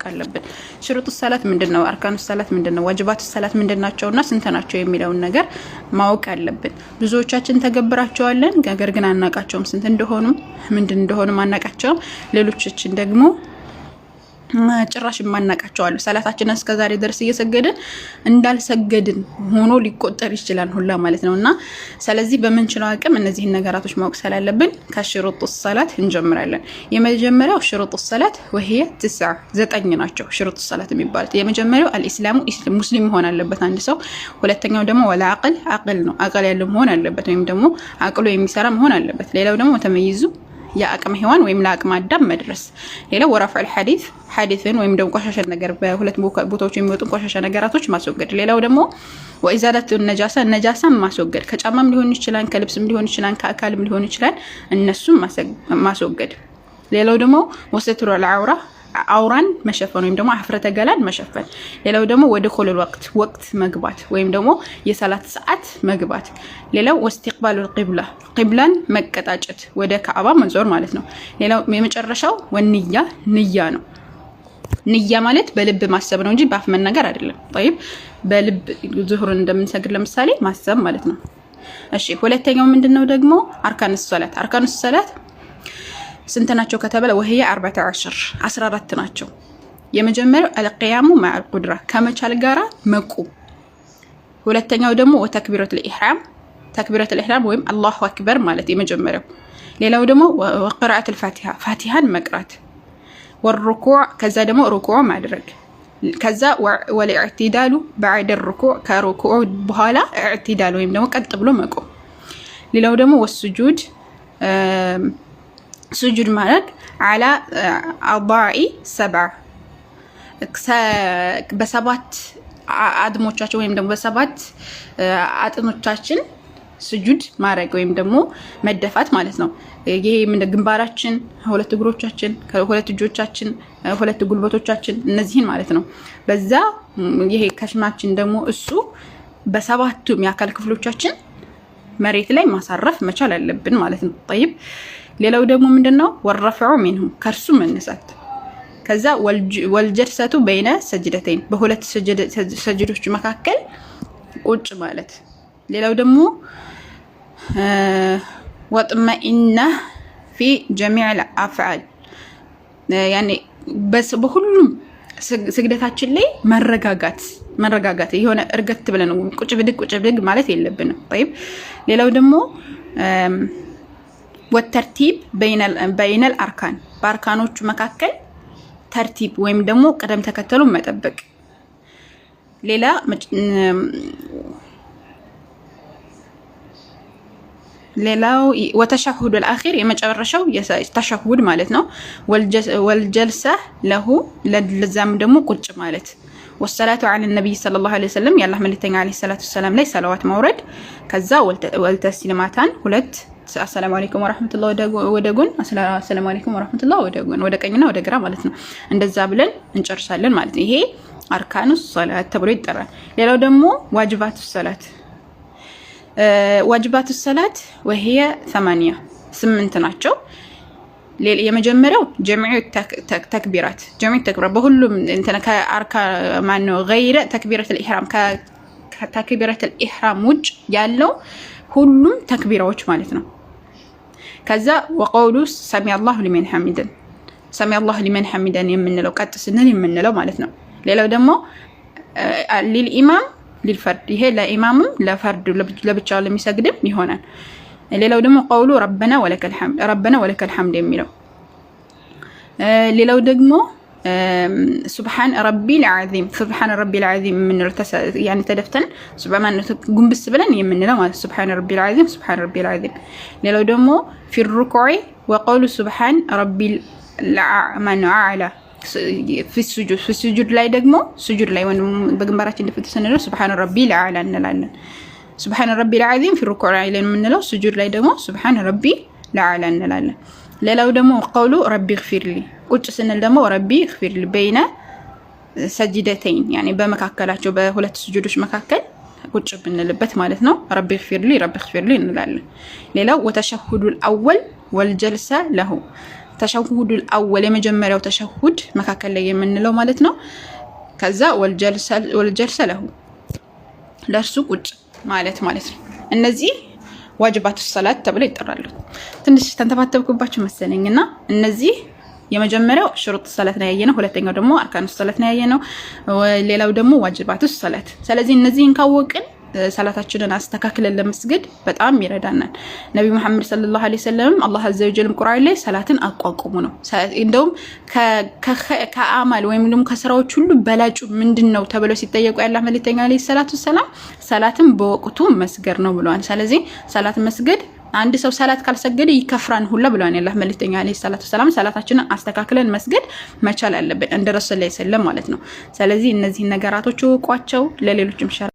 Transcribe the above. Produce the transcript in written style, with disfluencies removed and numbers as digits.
ማወቅ አለብን። شروط الصلاة ምንድን ነው? أركان الصلاة ምንድን ነው? واجبات الصلاة ምንድን ናቸውና ስንት ናቸው የሚለውን ነገር ማወቅ አለብን። ብዙዎቻችን ተገብራቸዋለን፣ ነገር ግን አናቃቸውም። ስንት እንደሆኑ ምንድን እንደሆኑ አናቃቸውም። ሌሎቻችን ደግሞ ጭራሽ የማናቃቸው አሉ። ሰላታችንን እስከዛሬ ድረስ እየሰገድን እንዳልሰገድን ሆኖ ሊቆጠር ይችላል ሁላ ማለት ነው። እና ስለዚህ በምንችለው አቅም እነዚህን ነገራቶች ማወቅ ስላለብን ከ شروط الصلاة እንጀምራለን። የመጀመሪያው شروط الصلاة وهي 9 9 ናቸው شروط الصلاة የሚባሉት። የመጀመሪያው الإسلام ሙስሊም መሆን አለበት አንድ ሰው። ሁለተኛው ደግሞ والعقل አቅል ነው፣ አቅል ያለው መሆን አለበት ወይም ደግሞ አቅሉ የሚሰራ መሆን አለበት። ሌላው ደግሞ ተመይዙ የአቅመ ሔዋን ወይም ለአቅመ አዳም መድረስ። ሌላው ورفع الحدث ሐዲስን ወይም ደግሞ ቆሻሻ ነገር በሁለት ቦታዎች የሚወጡ ቆሻሻ ነገራቶች ማስወገድ። ሌላው ደግሞ وإزالة النجاسة ነጃሳን ማስወገድ፣ ከጫማም ሊሆን ይችላል፣ ከልብስም ሊሆን ይችላል፣ ከአካልም ሊሆን ይችላል። እነሱም ማስወገድ። ሌላው ደግሞ وستر العورة አውራን መሸፈን ወይም ደግሞ አፍረተ ገላን መሸፈን። ሌላው ደግሞ ودخول الوقت ወቅት መግባት ወይም ደግሞ የሰላት ሰዓት መግባት። ሌላው واستقبال القبلة ቂብላን መቀጣጨት ወደ ካዕባ መዞር ማለት ነው። ሌላው የመጨረሻው والنية ንያ ነው። ንያ ማለት በልብ ማሰብ ነው እንጂ በአፍ መናገር አይደለም። طيب በልብ ዙሁርን እንደምንሰግድ ለምሳሌ ማሰብ ማለት ነው። እሺ ሁለተኛው ምንድነው ደግሞ أركان الصلاة أركان الصلاة ስንት ናቸው ከተባለ وهي 14 14 ናቸው። የመጀመሪያው القيام مع القدرة ከመቻል ጋራ መቆም። ሁለተኛው ደግሞ وتكبيرة الإحرام تكبيرة الإحرام ወይም الله أكبر ማለት የመጀመሪያው። ሌላው ደግሞ وقراءة الفاتحة ፋቲሃን መቅራት፣ والركوع ከዛ ደግሞ ሩኩዕ ማድረግ፣ ከዛ والاعتدال بعد الركوع ከሩኩዕ በኋላ اعتدال ወይም ደግሞ ቀጥ ብሎ መቆም። ሌላው ደግሞ والسجود ሱጁድ ማድረግ على أعضاء 7 በሰባት አድሞቻችን ወይም ደግሞ በሰባት አጥኖቻችን ስጁድ ማድረግ ወይም ደግሞ መደፋት ማለት ነው። ይሄ ግንባራችን፣ ሁለት እግሮቻችን፣ ሁለት እጆቻችን፣ ሁለት ጉልበቶቻችን እነዚህን ማለት ነው። በዛ ይሄ ከሽማችን ደግሞ እሱ በሰባቱም የአካል ክፍሎቻችን መሬት ላይ ማሳረፍ መቻል አለብን ማለት ነው። ጠይብ ሌላው ደግሞ ምንድነው ወረፈዑ ሚንሁ ከእርሱ መነሳት። ከዛ ወልጀልሰቱ በይነ ሰጅደተይን በሁለት ሰጅዶች መካከል ቁጭ ማለት። ሌላው ደግሞ ወጥመኢነ ፊ ጀሚዕ አፍዓል ያኔ በሁሉም ስግደታችን ላይ መረጋጋት መረጋጋት የሆነ እርገት ብለን ቁጭ ብድግ ቁጭ ብድግ ማለት የለብንም። ጠይብ ሌላው ደግሞ ወተርቲብ በይነል አርካን በአርካኖቹ መካከል ተርቲብ ወይም ደግሞ ቅደም ተከተሉ መጠበቅ። ሌላ ሌላው ወተሸሁድ አልአኺር የመጨረሻው ተሸሁድ ማለት ነው። ወልጀልሰ ለሁ ለዛም ደግሞ ቁጭ ማለት። ወሰላቱ ዐለ ነቢይ ሰለላሁ ዐለይሂ ወሰለም የአላህ መልእክተኛ ዐለይሂ ሰላቱ ወሰላም ላይ ሰላዋት ማውረድ። ከዛ ወልተስሊማታን ሁለት አሰላሙ አለይኩም ወራህመቱላህ ወደ ጎን፣ አሰላሙ አለይኩም ወራህመቱላህ ወደ ጎን፣ ወደ ቀኝና ወደ ግራ ማለት ነው። እንደዛ ብለን እንጨርሳለን ማለት ነው። ይሄ أركان الصلاة ተብሎ ይጠራል። ሌላው ደግሞ واجبات الصلاة واجبات الصلاة وهي 8 8 ናቸው። የመጀመሪያው جميع التكبيرات جميع التكبيرات በሁሉም እንትን ከአርካ ማነው غير تكبيرة الإحرام ከ تكبيرة الإحرام ውጭ ያለው ሁሉም ተክቢራዎች ማለት ነው። ከዛ وقول سمع الله لمن حمده سمع الله لمن حمده የምንለው ቀጥ ስንል የምንለው ማለት ነው። ሌላው ደግሞ للإمام للفرد ይሄ ለኢማምም ለፈርድ ለብቻው ለሚሰግድም ይሆናል። ሌላው ደግሞ قوله ربنا ولك الحمد ربنا ولك الحمد የሚለው። ሌላው ደግሞ سبحان ربي العظيم سبحان ربي العظيم የምንለው ያኔ ተደፍተን ጉንብስ ብለን የምንለው ማለት سبحان ربي العظيم سبحان ربي العظيم። ሌላው ደግሞ في الركوع وقول سبحان ربي الأعلى في السجود في السجود ላይ ደግሞ ስጁድ ላይ ወይም በግንባራችን ድፍት ስንለው سبحان ربي الأعلى እንላለን። سبحان ربي العظيم في الركوع ላይ የምንለው ስጁድ ላይ ደግሞ سبحان ربي الأعلى እንላለን። ሌላው ደግሞ قوله رب اغفر لي ቁጭ ስንል ደግሞ رب اغفر لي بين سجدتين يعني በመካከላቸው በሁለት ስጁዶች መካከል ቁጭ ብንልበት ማለት ነው። رب اغفر لي رب اغفر لي እንላለን። ሌላው والتشهد الأول والجلسة له التشهد الأول የመጀመሪያው ተሸሁድ መካከል ላይ የምንለው ማለት ነው። ከዛ والجلسة له ለእርሱ ቁጭ ማለት ማለት ነው። እነዚህ واجبات الصلاة ተብለው ይጠራሉ። ትንሽ ተንተባተብኩባችሁ መሰለኝ እና እነዚህ የመጀመሪያው شروط الصلاة ነው ያየነው። ሁለተኛው ደግሞ أركان الصلاة ነው ያየነው። ሌላው ደግሞ واجبات الصلاة። ስለዚህ እነዚህን ካወቅን ሰላታችንን አስተካክለን ለመስገድ በጣም ይረዳናል። ነቢ ሙሐመድ صلى الله عليه وسلم አላህ عز وجل ም ቁርአን ላይ ሰላትን አቋቁሙ ነው። እንደውም ከ أعمال ወይም ደግሞ ከስራዎች ሁሉ በላጩ ምንድን ነው ተብለው ሲጠየቁ የአላህ መልእክተኛ عليه الصلاة والسلام ሰላትን በወቅቱ መስገድ ነው ብለዋል። ስለዚህ ሰላት መስገድ አንድ ሰው ሰላት ካልሰገደ ይከፍራን ሁላ ብለዋል የአላህ መልእክተኛ عليه الصلاة والسلام። ሰላታችንን አስተካክለን መስገድ መቻል አለብን እንደ ረሱል ላይ ሰለም ማለት ነው። ስለዚህ እነዚህን ነገራቶች እወቋቸው፣ ለሌሎችም share